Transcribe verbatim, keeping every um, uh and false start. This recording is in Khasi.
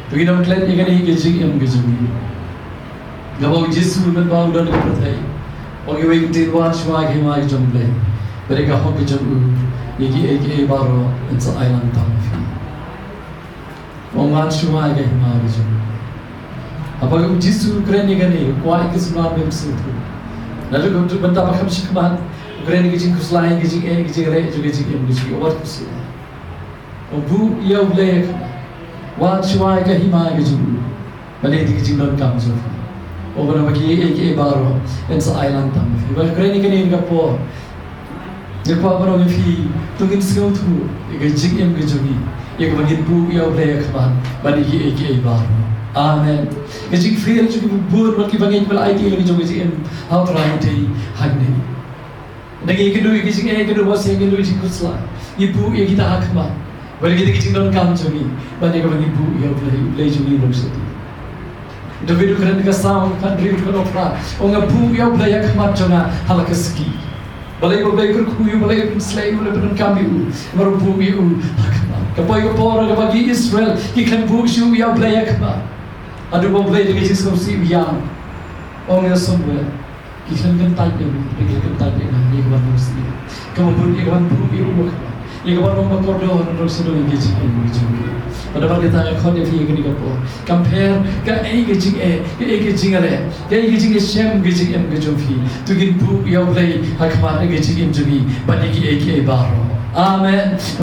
To ngin ym klet ïa kane ka jingim ka jong ngi. Kaba u Jisu mynba u don ha ka pyrthei, u ong ïa u, ktien, wad shuwa ïa ka hima ka jong U Blei, bad ïa ka hok ka jong u, ïa kiei kiei baroh yn sa ai lang tang ha phi. U ong wad shuwa ïa ka hima ka jong U Blei. Haba u Jisu u kren ïa kane, u kwah ïa ki synran ba kin sngewthuh. Naduh ka bynta ba kham shakhmat, u kren ïa ka jingkhuslai, ka jingeh, ka jingleh jong ka jingim ka jong ngi, wat khuslai. Buh ïa U Blei ha khmat. Wad shuwa ïa ka hima ka jong u, bad ïa ka jingdonkam jong phi. Bad ba kiei kiei baroh yn sa ai lang tang ha phi. Bad kren ïa kane ha kane ka por, nga kwah ban ong ïa phi, to ngin sngewthuh ïa ka jingim ka jong ngi, ïa kaba ngin buh ïa U Blei ha khmat bad ïa kiei kiei baroh. Amen. Ka jingfail jong kiba bun bad kiba ngeit ba la aiti ïa la ka jong ka jingim ha U Trai u dei hangne. Ngi ïakynduh ïa ki jingeh, ïakynduh ba shisha, ïakynduh ïa ki jingkhuslai, ngi buh ïa kita ha khmat, bad ïa kita ki jingdonkam jong ngi, bad ïa kaba ngi buh ïa U Blei, U Blei jong ngi u long shadien. David u kren ha ka Salm khathynriew, dkhot phra, u ong, nga buh ïa U Blei ha khmat jong nga ha la ka sngi. Balei ba U Blei u kyrkhu ïa u, balei u pynsleh ïa u, balei u pyndonkam ïa u? Namar u buh ïa u ha khmat. Ka poi ka por kaba ki Israel ki khlem buh shuh ïa U Blei ha khmat. Haduh ba U Blei da ka jingsngewsih u ïam, u ong ïa Samuel, ki khlem kyntait ïa me, ki khlem kyntait ïa nga, ïa kaban buh shuh, kaba bun ïa kaban buh ïa u ha khmat, ïa kaban long ba kordor ha ka jingim ka jong ngi. Bad namar kata nga khot ïa phi ha kane ka por, kam pher kaei ka jingeh, kaei ka jingleh, kaei ka jingïashem ka jingim ka jong phi, to ngin buh ïa U Blei ha khmat ha ka jingim jong ngi bad ïa kiei kiei baroh. Amen.